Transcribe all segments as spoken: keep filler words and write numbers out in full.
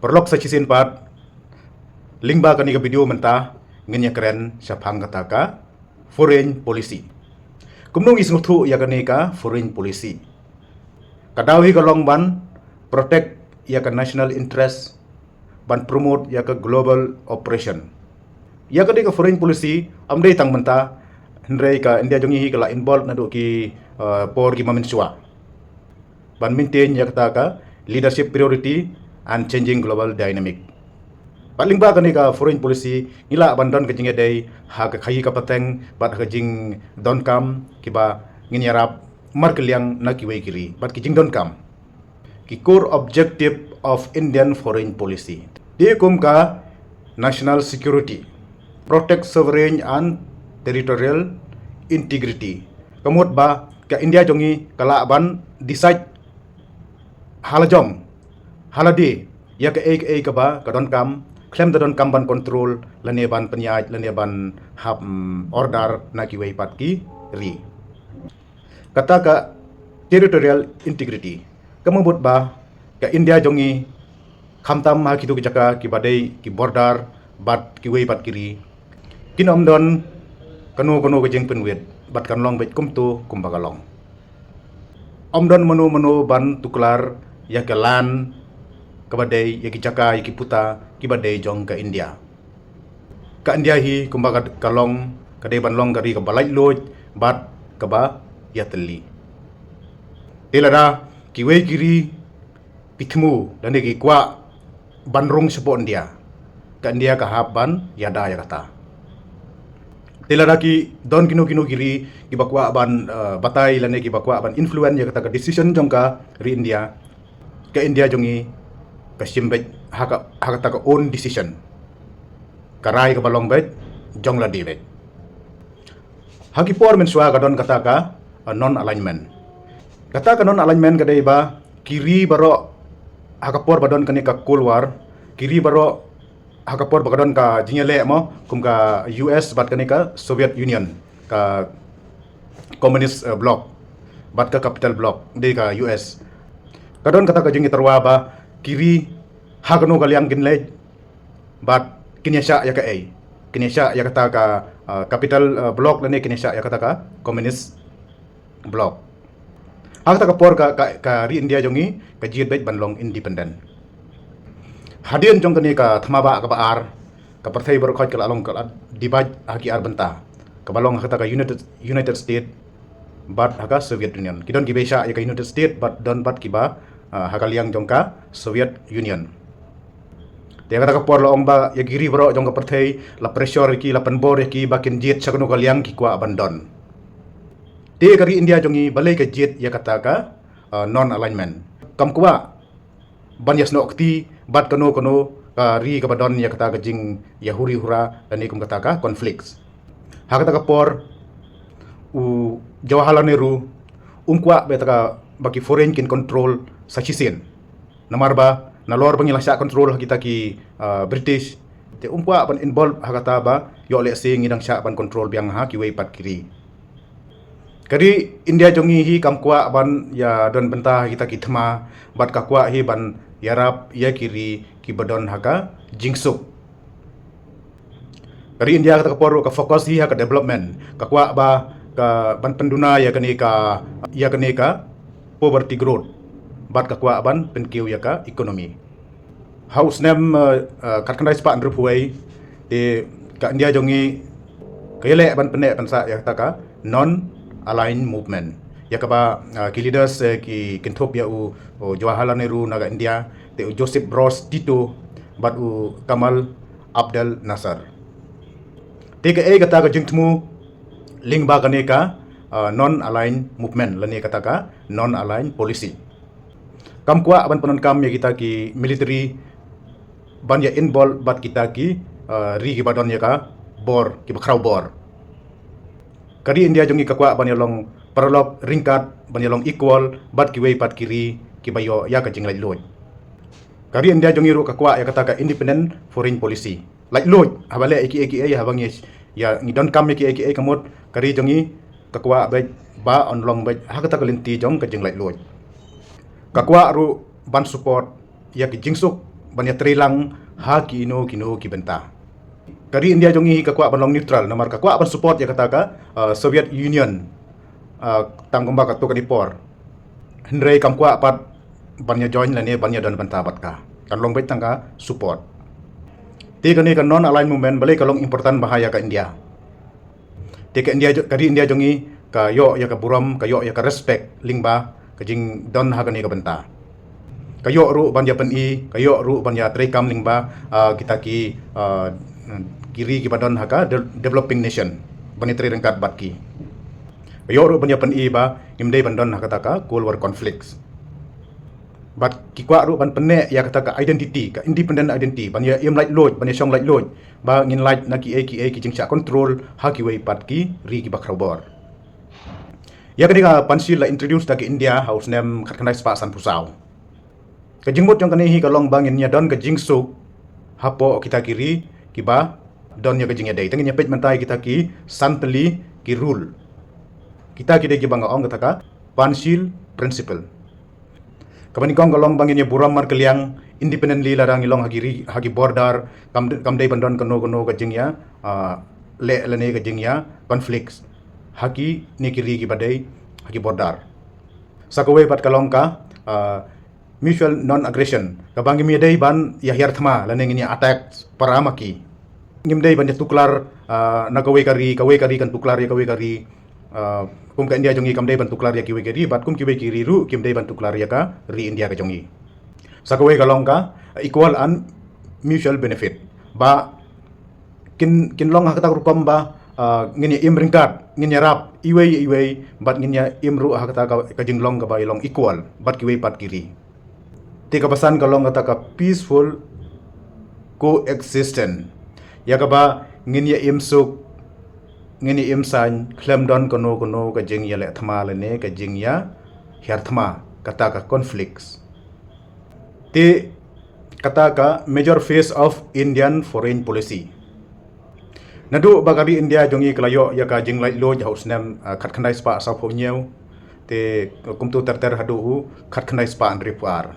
Paralok sa shisien pat, lyngba kane ka video mynta, ngin ïa kren shaphang kata ka foreign policy. Kumno ngi sngewthuh ïa kane ka foreign policy? Ka daw hi ka long ban protect ïa ka national interest, ban promote ïa ka global operation. Ïa kane ka foreign policy ym dei tang mynta, hynrei ka India jong ngi hi ka la involve naduh ki, uh, por ki ma mynshuwa ban maintain ïa kata ka leadership priority and changing global dynamic. Bad lyngba kane ka foreign policy, ngi lah ban don ka jingïadei ha ka khaïi ka pateng bad ha ka jingdonkam kiba ngin ïarap markylliang na kiwei ki ri bad ki jingdonkam. Ki core objective of Indian foreign policy, dei kum ka national security, protect sovereign and territorial integrity. Ka mut ba ka India jong ngi ka lah ban decide ha la jong, ha la die, ïa kaei kaei kaba ka donkam, khlem da donkam ban control lane ban pynïaid lane ban hap, mm, order na kiwei pat ki ri. Kata ka territorial integrity, ka mut ba ka India jong ngi, khamtam ha kitu ki jaka kiba dei ki border bad kiwei pat ki ri, kin ym don kano kano ka jingpynwit bad kan long beit kumtu kumba ka long. Ym don mano mano ban tuklar ïa ka land kaba dei, ïa ki jaka, ïa ki puta kiba dei jong ka India. Ka India hi kumba ka, ka long, ka dei ban long ka ri kaba laitluid bad kaba ïatylli. Te lada kiwei ki ri ki thmu lane ki kwah ban rung shapoh India, ka India ka hap ban ïada ïa kata. Te lada ki don kino kino ki ri kiba kwah ban, uh, batai lane kiba kwah ban influence ïa kata ka decision jong ka ri India, ka India jong ngi ka shim beit ha ka, ha kata ka own decision. Ka rai kaba long beit jong lade beit. Ha ki por mynshuwa ka don kata ka, uh, non alignment. Kata ka non alignment ka dei ba ki ri baroh, ha ka por ba don kane ka Cold War, ki ri baroh, ha ka por ba ka don ka jingïaleh mo, kum ka U S bad kane ka Soviet Union, ka Communist, uh, Bloc bad ka Capital Bloc, dei ka U S. Ka don kata ka jingïatyrwa ba ki ri ha kano ka liang kin leit bad kin ïashah ïa kaei, kin ïashah ïa kata ka, uh, Capital, uh, Bloc lane kin ïashah ïa kata ka Communist Bloc. Ha kata ka por ka, ka, ka ri India jong ngi ka jied beit ban long independent. Hadien jong kane ka thma bah kaba ar, ka pyrthei baroh khoit ka la long, ka la divide ha ki ar bynta, kaba long ha kata ka United, United States bad ha ka Soviet Union. Ki don kiba ïashah ïa ka United States bad don bad kiba, ah, ha ka liang jong ka Soviet Union. Te kata ka por la ong ba ïa ki ri baroh jong ka pyrthei la pressure ïa ki, la pynbor ïa ki ba kin jied sha kano ka liang ki kwah ban don. Te ka ri India jong ngi balei ka jied ïa kata ka, ah, non alignment? Kam kwah ban ïasnoh kti bad kano kano ka ri kaba don ïa kata ka jingïahuri hura lane kum kata ka conflicts. Ha kata ka por u Jawaharlal Nehru um kwah ba kata ka, ba ki foreign kin control sa shisien. Namar ba nalor ba ngi la shah control ha kita ki, ah, British, te um kwah ban involve ha kata ba ïoh lehse ngi dang shah ban control biang ha kiwei pat ki ri. Ka ri India jong ngi hi kam kwah ban ïa don bynta ha kita ki thma, bad ka kwah hi ban ïarap ïa ki ri kiba don ha ka jingsuk. Ka ri India kata ka por ka focus hi ha ka development, ka kwah ba ka ban pynduna ïa kane ka, ïa kane ka poverty growth, bad ka kwah ban pynkiew ïa ka economy. Ha u snem, eh, eh, khatkhyndai spah hynriewphew wei, te ka India jong ngi ka ïaleh ban pynneh pynsah ïa kata ka non aligned movement, ïa kaba, eh, ki leaders, eh, ki kynthup ïa u, u Jawaharlal Nehru na ka India, te u Joseph Broz Tito bad u Gamal Abdel Nasser. Te kaei kata ka jingthmu lyngba kane ka, ah, non aligned movement lane kata ka non aligned policy? Kam kwah ban pyndonkam ïa kita ki military ban ïa involve bad kita ki, ah, ri kiba don ïa ka bor, kiba khraw bor. Ka ri India jong ngi ka kwah ban ïa long paralok ryngkat, ban ïa long equal bad kiwei pat ki ri kiba ïoh ïa ka jinglaitluid. Ka ri India jong ngi ruh ka kwah ïa kata ka independent foreign policy. Laitluid, haba leh ïa kiei kiei, haba ngi ïa, ngi donkam ïa kiei kiei, ka mut ka ri jong ngi ka kwah beit ba yn long beit ha kata ka lynti jong ka jinglaitluid. Ka kwah ruh ban support ïa ki jingsuk ban ïatreilang ha kino kino ki bynta. Ka ri India jong ngi ka kwah ban long neutral, namar ka kwah ban support ïa kata ka, uh, Soviet Union, uh, tang kumba katto katne por. Hynrei kam kwah pat ban ïa join lane ban ïa don bynta bad ka. Kan long beit tang ka support. Te kane ka non-aligned movement balei ka long important bha ïa ka India. Te ka India jo-, ka ri India jong ngi ka ïoh ïa ka burom, ka ïoh ïa ka respect lyngba ka jingdon ha kane ka bynta. Ka ïoh ruh ban ïa pyni, ka ïoh ruh ban ïa treikam lyngba, ah, kita ki, ah, ki ri kiba don ha ka de-, developing nation, ban ïa trei ryngkat bad ki. Ka ïoh ruh ban ïa pyni ba ngim dei ban don ha kata ka Cold War conflicts. Bad ki kwah ruh ban pynneh ïa kata ka identity, ka independent identity, ban ïa im laitluid, ban ïa shong laitluid, ba ngin lait na kiei kiei ki jingshah control ha kiwei pat ki ri kiba khrawbor. Ïa kane ka Panchsheel la introduce da ka India ha u snem khatkhyndai spah sanphew saw. Ka jingmut jong kane hi ka long ba ngin ïa don ka jingsuk hapoh kita ki ri kiba don ïa ka jingïadei. Te ngin ïa peit mynta ïa kita ki san tylli ki rule. Kita ki dei kiba nga ong kata ka Panchsheel principle. Kaba nyngkong ka long ba ngin ïa burom markylliang independently lada ngi long ha ki ri, ha ki border, kam, kam dei ban don kano kano ka jingïa, ah, leh lane ka jingïa conflicts ha kine ki ri kiba dei ha ki border. Sa kawei pat ka long ka, ah, mutual non-aggression, kaba ngim ïa dei ban ïa hiar thma lane ngin ïa attack para ma ki. Ngim dei ban ïa tuklar, ah, na kawei ka ri, kawei ka ri kan tuklar ïa kawei ka ri. Ah, kum ka India jong ngi kam dei ban tuklar ïa kiwei ki ri, bad kum kiwei ki ri ruh kim dei ban tuklar ïa ka ri India ka jong ngi. Sa kawei ka long ka equal and mutual benefit. Ba kin, kin long ha kata ka rukom ba, ah, ngin ïa im ryngkat, ngin ïarap iwei ïa iwei, bad ngin ïa im ruh ha kata ka, ka jinglong kaba ïa long equal bad kiwei pat ki ri. Te kaba san ka long kata ka peaceful coexistence. Ïa kaba ngin ïa im suk, ngin ïa im saiñ, khlem don kano kano ka jingïaleh thma lane ka jingïa hiar thma, kata ka conflicts. Te kata ka major phase of Indian foreign policy. Naduh ba ka ri India jong ngi ka la ïoh ïa ka jinglaitluid ha u snem, ah, khatkhyndai spah sawphew hynñiew, te kumto ter ter haduh u khatkhyndai spah hynriewphew ar.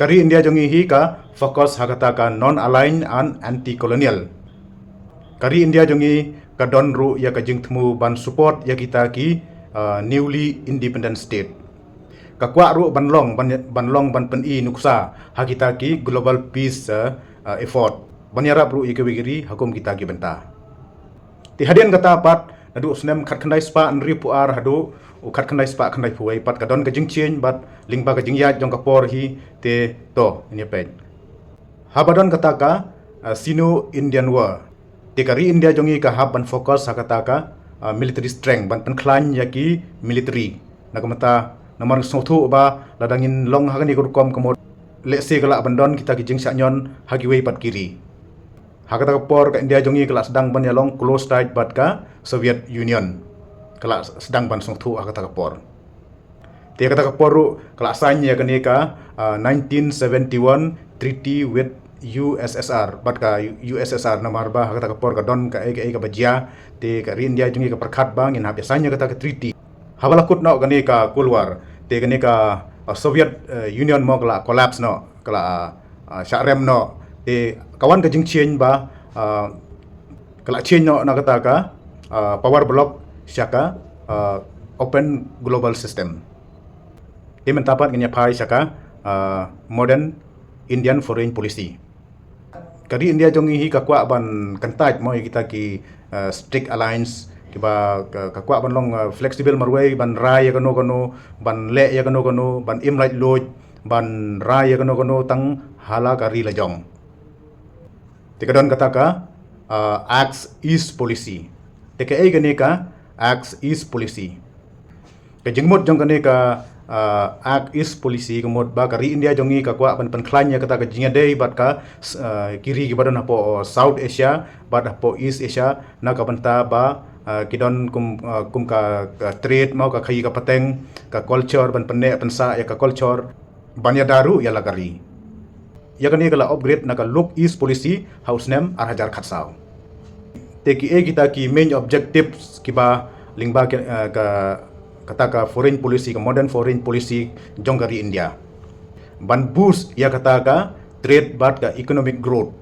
Ka ri India jong ngi hi ka focus ha kata ka non-aligned and anti-colonial. Ka ri India jong ngi ka don ruh ïa ka jingthmu ban support ïa kita ki, ah, newly independent state. Ka kwah ruh ban long, ban, ban long ban pyni nuksa ha kita ki global peace, ah, ah, effort. Ban ïarap ruh ïa kiwei ki ri ha kum kita ki bynta. Te hadien kata pat, naduh u snem khatkhyndai spah hynriewphew ar haduh u khatkhyndai spah khyndaiphew wei pat ka don ka jingchange bad lyngba ka jingïaid jong ka por hi, te to, ngin ïa peit. Haba don kata ka, ah, Sino-Indian War. Te ka ri India jong ngi ka hap ban focus ha kata ka, ah, military strength, ban pynkhlaiñ ïa ki military. Na ka bynta namar sngewthuh ba lada ngin long ha kane ka rukom ka mut lehse ka lah ban don kita ki jingshah ñion ha kiwei pat ki ri. Ha kata ka por ka India jong ngi ka la sdang ban ïa long close tied bad ka Soviet Union. Ka la sdang ban sngewthuh ha kata ka por. Te kata ka por ruh ka la sign ïa kane ka, ah, nineteen seventy-one treaty with U S S R, bad ka U S S R, namar ba ha kata ka por ka don kaei kaei kaba jia, te ka ri India jong ngi ka pyrkhat ba ngin hap ïa sign ïa kata ka treaty. Haba la kut noh kane ka Cold War, te kane ka, ah, Soviet, eh, Union mo ka la collapse noh, ka la, ah, shah rem noh, te ka wan ka jingchange ba, ah, ka la change noh na kata ka, ah, power bloc sha ka, ah, open global system. Te mynta pat ngin ïa phai sha ka, ah, modern Indian foreign policy. Ka ri India jong ngi hi ka kwah ban kyntait mo ïa kita ki, ah, strict alliance, kiba ka, ka kwah ban long, ah, flexible marwei, ban rai ïa kano kano, ban leh ïa kano kano, ban im laitluid, ban rai ïa kano kano tang ha la ka ri la jong. Te ka don kata ka, ah, Act East policy. Te kaei kane ka Act East policy? Ka jingmut jong kane ka, ah, Act East policy ka mut ba ka ri India jong ngi ka kwah ban pynkhlaiñ ïa kata ka jingïadei bad ka, ah, ki ri kiba don hapoh South Asia bad hapoh East Asia, na ka bynta ba, ah, ki don kum, ah, kum ka, ka trade mo, ka khaïi ka pateng, ka culture, ban pynneh pynsah ïa ka culture, ban ïada ruh ïa la ka ri. Ïa kane ka la upgrade na ka Look East policy ha u snem ar hajar khatsaw. Te kiei kita ki main objectives kiba lyngba ki, eh, ka, kata ka foreign policy, ka modern foreign policy jong ka ri India? Ban boost ïa kata ka trade bad ka economic growth.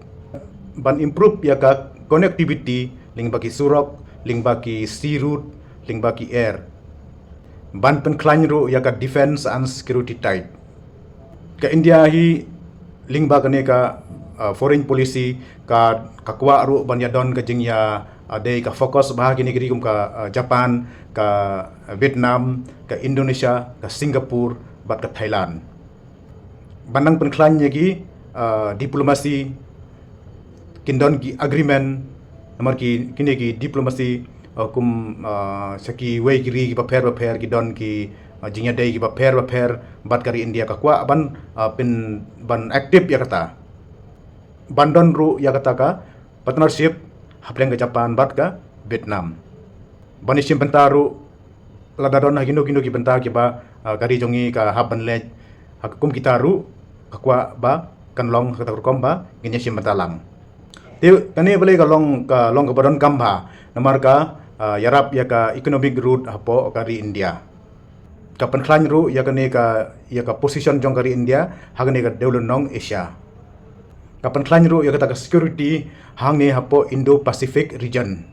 Ban improve ïa ka connectivity lyngba ki surok, lyngba ki sea route, lyngba ki air. Ban pynkhlaiñ ruh ïa ka defense and security tight. Ka India hi lyngba kane ka, uh, foreign policy ka, ka kwah ruh ban ïadon ka jingïa, uh, dei ka focus bha ha kine ki ri kum ka, uh, Japan, ka Vietnam, ka Indonesia, ka Singapore, bad ka Thailand. Ban nang pynkhlaiñ ïa ki, uh, diplomacy, kin don ki agreement, namar ki, kine ki diplomacy, uh, kum, uh, sha kiwei ki ri kiba pher ba pher ki don ki, uh, jingïadei kiba pher ba pher, bad ka ri India ka kwah ban, uh, pyn, ban active ïa kata. Ban don ruh ïa kata ka partnership hapdeng ka Japan bad ka Vietnam. Ban ïashim bynta ruh lada don ha kino kino ki bynta kiba, ah, ka ri jong ngi ka hap ban leh ha ka kum kita ruh ka kwah ba kan long ha kata ka rukom ba ngin ïashim bynta lang. Te kane balei ka long, ka long kaba donkam bha namar ka, ah, ïarap ïa ka economic growth hapoh ka ri India. Ka pynkhlaiñ ruh ïa kane ka, ïa ka position jong ka ri India ha kane ka dewlynnong Asia. Ka pynkhlaiñ ruh ïa kata ka security hangne hapoh Indo-Pacific region.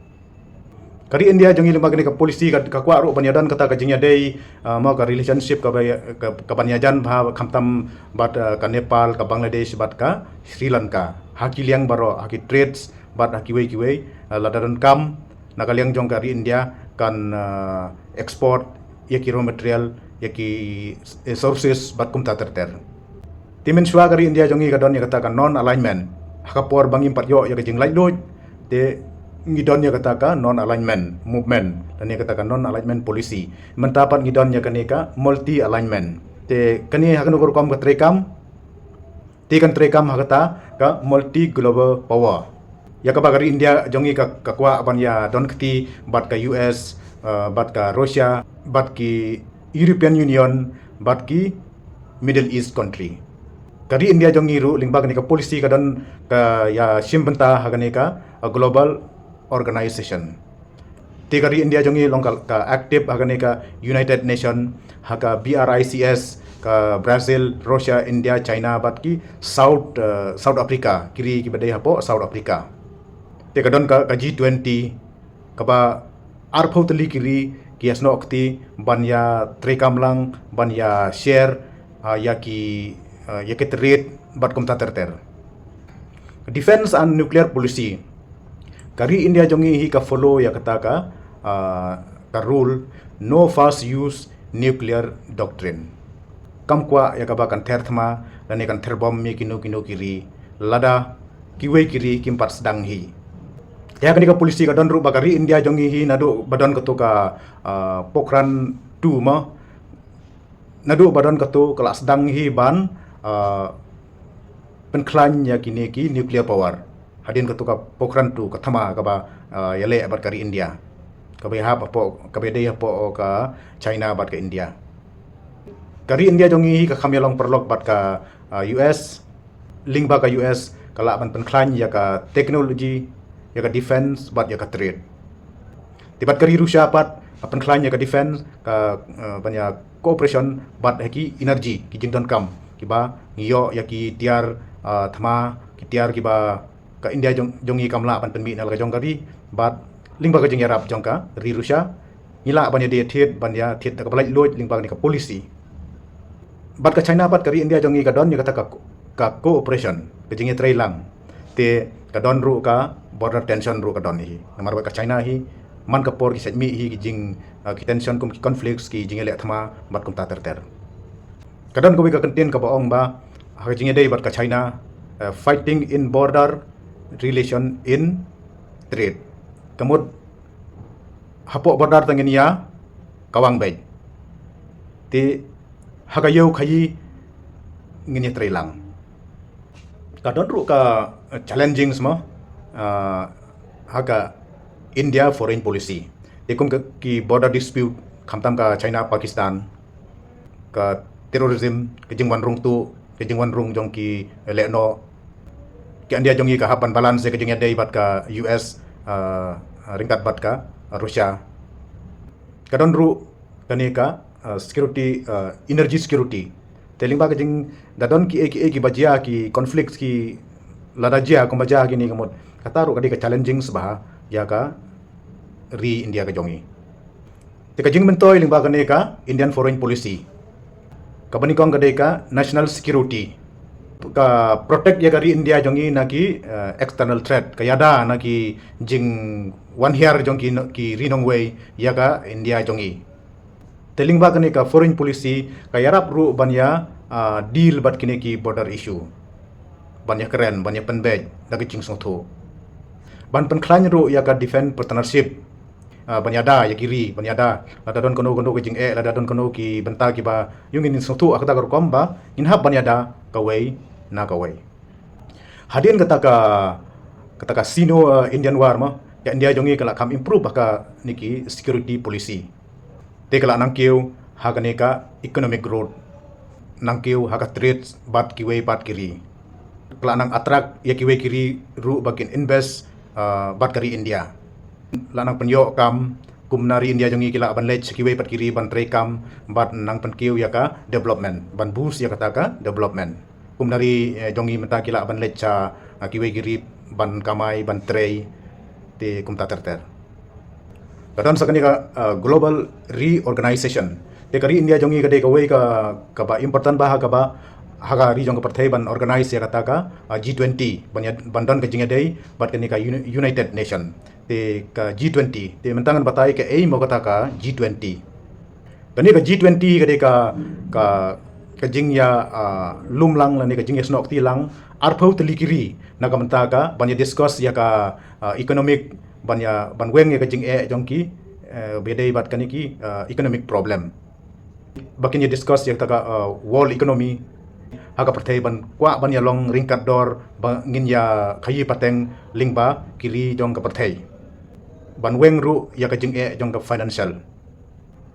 Ka ri India jong ngi lyngba kane ka policy ka, ka kwah ruh ban ïadon kata ka jingïadei, ah, mo ka relationship kaba, ka, kaban ïajan bha khamtam bad, ah, ka Nepal, ka Bangladesh bad ka Sri Lanka. Ha ki liang baroh, ha ki trades bad ha kiwei kiwei, ah, lada donkam na ka liang jong ka ri India kan, ah, export ïa ki raw material, ïa ki, eh, sources bad kumta ter ter. Te mynshuwa ka ri India jong ngi ka don ïa kata ka non alignment. Ha ka por ba ngim pat ïoh ïa ka jinglaitluid, te ngi don ïa kata ka non alignment movement, lane ïa kata ka non alignment policy. Mynta pat ngi don ïa kane ka multi alignment. Te kane ha kano ka rukom ka treikam, te kan treikam ha kata ka multi global power. Ïa kaba ka ri India jong ngi ka, ka kwah ban ïadon kti bad ka U S, eh, bad ka Russia, bad ki European Union, bad ki Middle East country. Ka ri India jong ngi ruh lyngba kane ka policy ka don ka ïashim bynta ha kane ka, eh, global organization. Te ka ri India jong ngi long ka, ka active ha kane ka United Nation, ha ka B R I C S, ka Brazil, Russia, India, China, bad ki South, eh, South Africa, ki ri kiba dei hapoh South Africa. Te ka don ka, ka G twenty, kaba arphew tylli ki ri ki ïasnoh kti ban ïatreikam lang, ban ïa share, ah, ïa ki, ah, ïa ki trade bad kumta ter ter. Defense and nuclear policy. Ka ri India jong ngi hi ka follow ïa kata ka, ah, ka rule, no first use nuclear doctrine. Kam kwah ïa kaba kan ther thma lane kan ther bom ïa kino kino ki ri lada kiwei ki ri kim pat sdang hi. Ïa kane ka policy ka don ruh ba ka ri India jong ngi hi naduh ba don kato ka, ah, Pokhran two mo. Naduh ba don kato ka la sdang hi ban, ah, pynkhlaiñ ïa kine ki nuclear power. Hadien kato ka Pokhran two ka thma kaba, ah, ïaleh bad ka ri India. Kaba ïahap hapoh, kaba ïadei hapoh ka China bad ka India. Ka ri India jong ngi hi ka kham ïalong paralok bad ka, ah, U S, lyngba ka U S ka lah ban pynkhlaiñ ïa ka technology, ïa ka defense bad ïa ka trade. Te bad ka ri Russia pat ka pynkhlaiñ ïa ka defense, ka, ah, ban ïa cooperation bad ha ki energy, ki jingdonkam kiba ngi ïoh ïa ki tiar, ah, thma, ki tiar kiba ka India jong, jong ngi kam lah ban pynmih na la ka jong ka ri, bad lyngba ka jingïarap jong ka ri Russia ngi lah ban ïadei thied, ban ïathied da kaba laitluid lyngba kane ka policy. Bad ka China bad ka ri India jong ngi ka don ïa kata ka, ka cooperation, ka jingïatreilang. Te ka don ruh ka border tension ruh ka don hi. Namar bad ka China hi man ka por ki sait mih hi ki jing, ah, ki tension kum ki conflicts, ki jingïaleh thma bad kumta ter ter. Ka don kawei ka kyntien kaba ong ba ha ka jingïadei bad ka China, eh, fighting in border, relation in trade. Ka mut hapoh border te ngin ïa kawang beit. Te ha ka ïew khaïi ngin ïatreilang. Ka don ruh ka, eh, challenging mo, ah, ha ka India foreign policy. Te kum ka, ki border dispute khamtam ka China Pakistan, ka terrorism, ka jingwan rung tuh, ka jingwan rung jong ki lehnoh. Ka India jong ngi ka hap ban balance ka jingïadei bad ka U S, ah, ryngkat bad ka Russia. Ka don ruh kane ka, ah, security, ah, energy security. Te lyngba ka jing da don ki e ki e ki ba jia ki conflicts ki lada jia kumba jia kine ka mut. Kata ruh ka dei ka challenging sbah ïa ka ri India ka jong i. Te ka jingmyntoi lyngba kane ka Indian foreign policy. Ka bani kong ka dei ka national security. Ka protect ïa ka ri India jong i na ki uh, external threat. Ka ïada na ki jing wan hiar jong ki, ki ri nongwei ïa ka India jong i. Te lyngba kane ka foreign policy ka ïarap ruh ban ïa uh, deal bad kine ki border issue. Ban ïa kren, ban ïa pynbeit da ka jingsngewthuh. Ban pynkhlaiñ ruh ïa ka defense partnership. Uh, ban ïada ïa ki ri, ban ïada lada don kano kano ka jingeh, lada don kano ki bynta kiba ïoh ngin sngewthuh ha kata ka rukom ba ngin hap ban ïada kawei na kawei. Hadien kata ka kata ka Sino uh, Indian War ma, ïa India jong i ka la kham improve ha kane ki security policy. Te ka la nang kiew ha kane ka economic growth. Nang kiew ha ka trade bad kiwei pat ki ri. Ka la nang attract ïa kiwei ki ri ruh ba kin invest uh, bad ka ri India. La nang pynïoh kam kum na ri India jong i ki la ban leit kiwei pat ki ri ban trei kam bad nang pynkiew ïa ka development, ban boost ïa kata ka development. Kum na ri eh, jong i mynta ki la ban leit cha uh, kiwei ki ri ban kamai, ban trei, te kumta ter ter. Ka don sa kane ka uh, global reorganization. Te ka ri India jong i ka dei kawei ka kaba important bha ha kaba ha ka ri jong ka pyrthei ban organize ïa kata ka uh, G twenty ban, ban don ka jingïadei bad kane ka United Nation. Te ka G twenty te mynta ngan batai ka aim mo kata ka G twenty. Kane ka G twenty ka dei ka ka ka jingïa uh, lum lang lane ka jingïa snoh kti lang arphew tylli ki ri na ka mynta ka ban ïa discuss ïa ka uh, economic ban ïa ban weng ïa ka jingeh jong ki uh, ba ïadei bad kane ki uh, economic problem. Ba kin ïa discuss ïa kata ka uh, world economy ha ka pyrthei ban kwah ban ïa long ryngkat dor ba ngin ïa khaïi pateng lyngba ki ri jong ka pyrthei. Ban weng ruh ïa ka jingeh jong ka financial.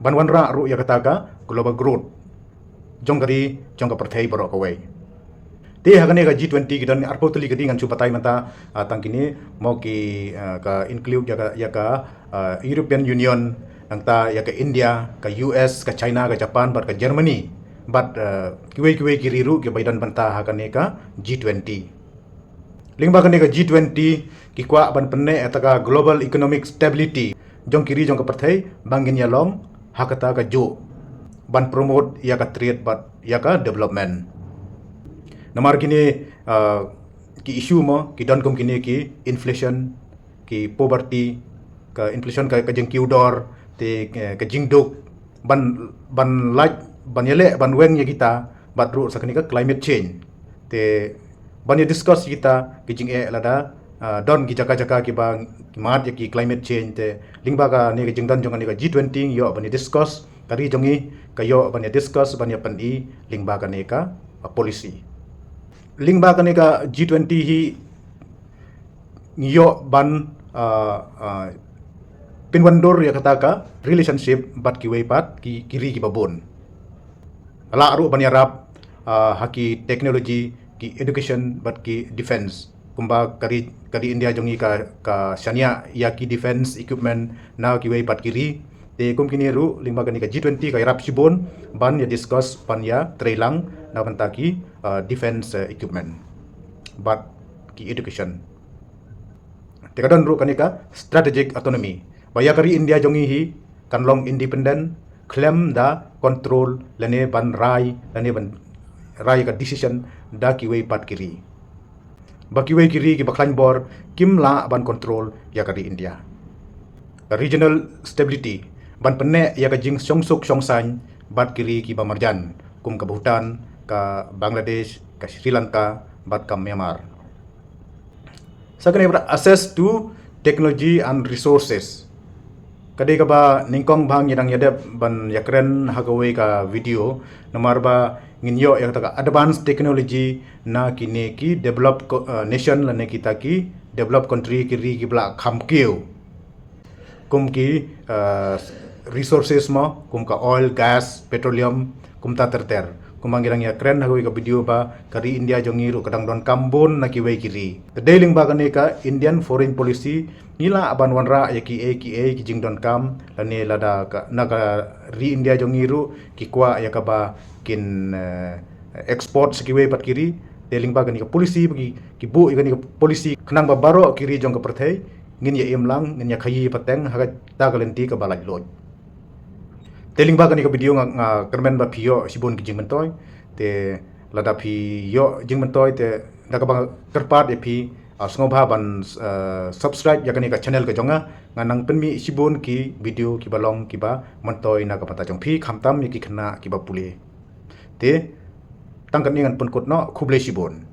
Ban wanrah ruh ïa kata ka global growth jong ka ri jong ka pyrthei baroh kawei. Te ha kane ka G twenty ki don arphew tylli ka ri ngan shu batai mynta uh, tang kine mo ki uh, ka include ïa ka ïa ka uh, European Union, nangta ïa ka India, ka U S, ka China, ka Japan bad ka Germany. Bad uh, kiwei kiwei ki ri ruh kiba ïadon bynta ha kane ka G twenty. Lyngba kane ka G twenty ki kwah ban pynneh ïa kata ka global economic stability jong ki ri jong ka pyrthei ba ngin ïa long ha kata ka juh ban promote ïa ka trade bad ïa ka development. Namar kine uh, ki issue mo ki don kum kine ki inflation, ki poverty, ka inflation ka, ka jingkiew dor, te ka, ka jingduk ban ban lait ban ïaleh ban weng ïa kita bad ruh sa kane ka climate change. Te ban ïa discuss ïa kita ki jingeh lada uh, don ki jaka-jaka kiba ki mad ïa ki climate change te lyngba kane ka jingdon jong kane ka G twenty ïoh ban ïa discuss, ka ri jong i ka ïoh ban ïa discuss ban ïa pyni lyngba kane ka uh, policy. Lyngba kane ka G twenty hi ngi ïoh ban uh, uh, pynwandur ïa kata ka relationship bad kiwei pat ki, ki ri kiba bun. Lah ruh ban ïarap uh, ha ki technology, ki education bad ki defense. Kumba ka ri ka ri India jong i ka ka shaniah ïa ki defense equipment na kiwei pat ki ri. Te kum kine ruh lyngba kane ka G twenty ka ïarap shibun ban ïa discuss ban ïa trei lang na bynta ki uh, defense uh, equipment bad ki education. Te ka don ruh kane ka strategic autonomy ba ïa ka ri India jong i hi kan long independent, khlem da control lane ban rai lane ban rai ka decision da kiwei pat ki ri. Ba kiwei ki ri kiba khlaiñ bor kim lah ban control ïa ka ri India. Ka regional stability ban pynneh ïa ka jingshong suk shong saiñ bad ki ri kiba marjan kum ka Bhutan, ka Bangladesh, ka Sri Lanka bad ka Myanmar. Sa kane ba access to technology and resources. Ka dei kaba nyngkong ba ngi dang ïa dep ban ïa kren ha kawei ka video namar ba ngin ïoh ïa kata ka advanced technology na kine ki developed uh, nation lane kita ki developed country ki ri kiba la kham kiew. Kum ki uh, resources mo kum ka oil, gas, petroleum, kumta ter ter. Kumba ngi dang ïa kren ha kawei ka video ba ka ri India jong ngi ruh ka dang donkam bun na kiwei ki ri. Te dei lyngba kane ka Indian foreign policy ngi lah ban wanrah ïa kiei kiei ki jingdonkam lane lada ka, na ka ri India jong ngi ruh ki kwah ïa kaba kin, eh, export sha kiwei pat ki ri. Te lyngba kane ka policy ba ki, ki buh ïa kane ka policy khnang ba baroh ki ri jong ka pyrthei ngin ïa im lang, ngin ïa khaïi pateng ha kata ka lynti kaba laitluid. Te lyngba kane ka video nga, nga kyrmen ba phi ïoh shibun ki jingmyntoi. Te lada phi ïoh jingmyntoi te da kaba kyrpad ïa phi, ah, sngewbha ban, eh, subscribe ïa kane ka channel ka jong nga. Ngan nang pynmih shibun ki video kiba long kiba myntoi na ka bynta jong phi, khamtam ïa ki khynnah kiba pule. Te tang katne ngan pynkut noh, khublei shibun.